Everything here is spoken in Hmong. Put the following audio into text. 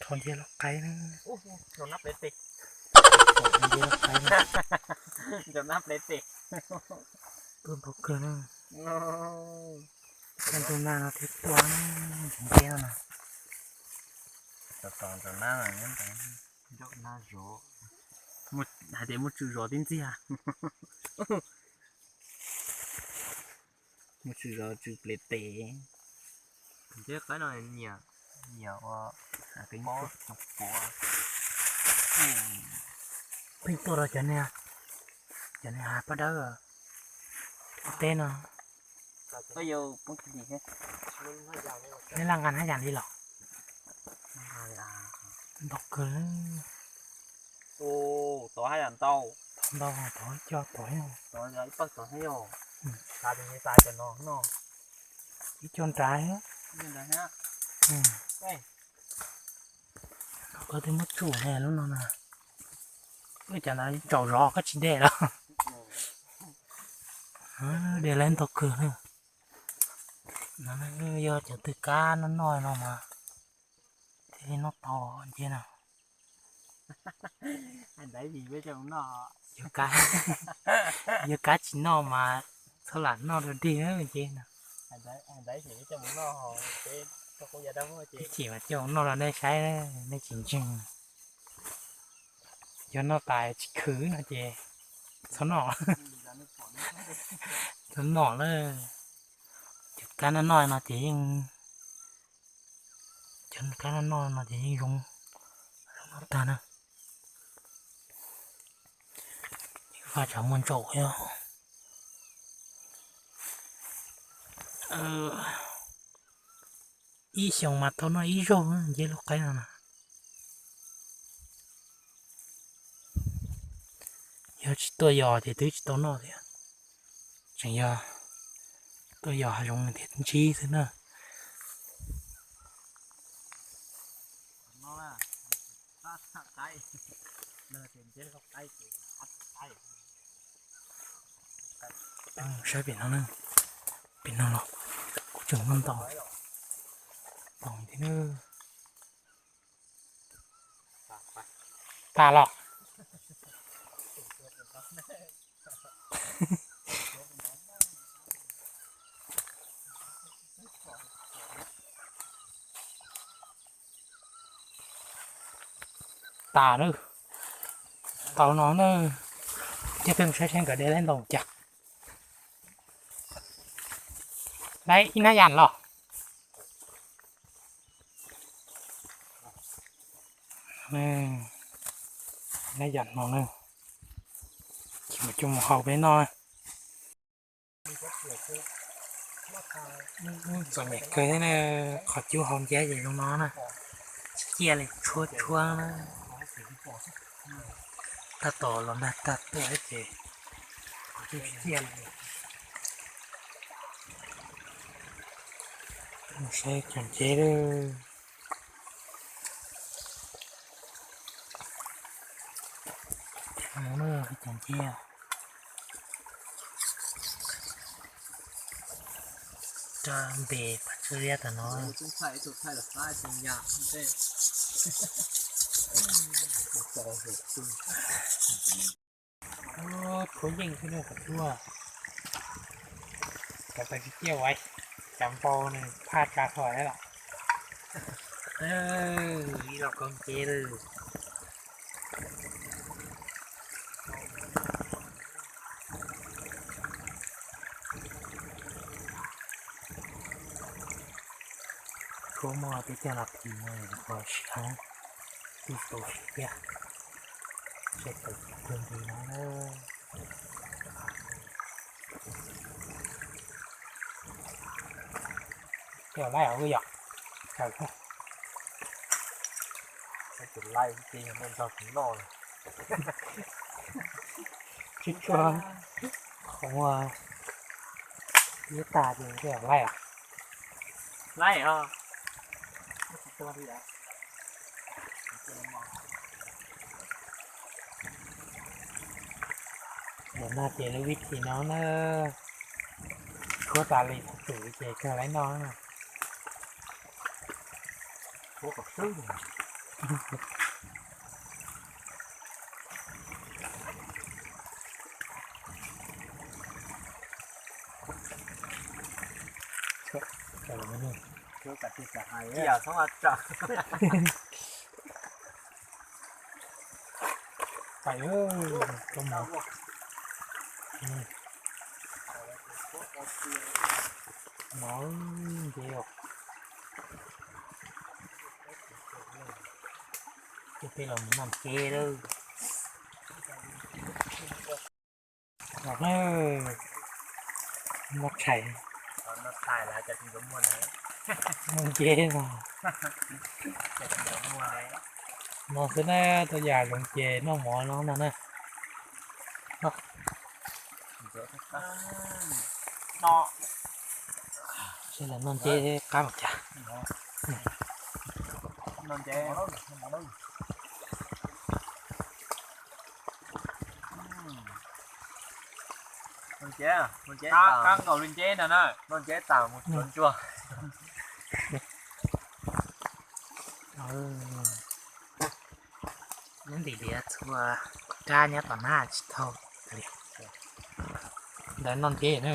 Rho ntsia lub qaib na. Ntsia lub qaib na. Tuaj npaum kawg na. Cov ntuj nag no thiaj tuaj ntsia no na. Hais tias muaj tswm zos tib ntxiag. Muaj tswm zos tswm ple tes. Ntiab qaib no nyiam, nyiam ua kev mob tsoom puav. Pheej tuaj rau cov niag, cov niag hav paj dawb teb no. Neb laj nqa hab yam li los? Ntau kawg. Tod hab yam ntau. Ntau, tod ib co tod. Ib co nrad. Koj twb muab tsuj ne lub no na. Wb cas ntawd tsaus zov koj tsis de los. De lawv ntau kawg na. No yog cov twg kab noj noj no mas thiaj li noj tau ntsia na. Yog kab tsis noj mas txhob lam noj dog dig ntsia na. Ib chim mas coj mus noj rau nej saib, nej tsis ntseeg. Yog noj tas tsis khwv no ces txhob noj. Txhob noj lawm. Cov kab noj noj no ces yeej, cov kab noj noj no ces yeej zoo, zoo noj tag na. Vaj tsam muaj ntsaum yog ib xyoos mas tau noj ib zaug ntsia lub qaib no na. Yog tsis tuaj yos ces twb tsis tau noj thiab. Tseem yog tuaj yos hav zoov tias ntsib xwb na. Saib pem no na, pem no los kuv tseem muaj ntau, ntau thiab na. Tas los. Tas na, tau no na. Coj peb mus saib seb nkawd de laib ntau cas. Laib ib nab yam los. Nab yam no na, ces mus coj mus hau peb noj. Txom nyem kawg thiab na, qhov cub hau ncab ces zoo no na, tsis ciaj li, tshuab tshuab na. Tab tom los nag tag tuaj ces tsis ciaj li. Saib cov nceb lawm. Cov nceb rau npe pas tsawg liab tas no. Tshuab yeej xwb na qhov tshuab. Cov pas tsis ciaj uas cas npau nws phaj tsa kho lawm. Ib los koj nce lawm. Tshuab muaj peb caug nas this no kho siav, kuj tau siav thiab. Seb tawm kawg nti no na. Coj laib os yom. Kawg thiab. Tus laib ces yog muaj ntog tus noj. Tshuab tshuab qhov muag ib tag ces coj laib os. Laib os. Ntawm no ces lub vib thim no na, tshuab tas li thaum twg ces kawg laib noj na. Tshuab kom swb. Cia, txhob ua tsam. Pais, rau mov. Mov ntse os. Coj peb los noj ntse lawm. Los na, noj tshais. Noj ntse no. No xwb na, tau yam zoo ces noj mov no no na. Sawv daws noj ntse qab mas cas. Qab nkaus li nceb no na. Noj nceb tas mus tsuag ntsuag. Neb ntim liav txhua kab nyob tom na tsis tau li. Ntawd noj nceb na.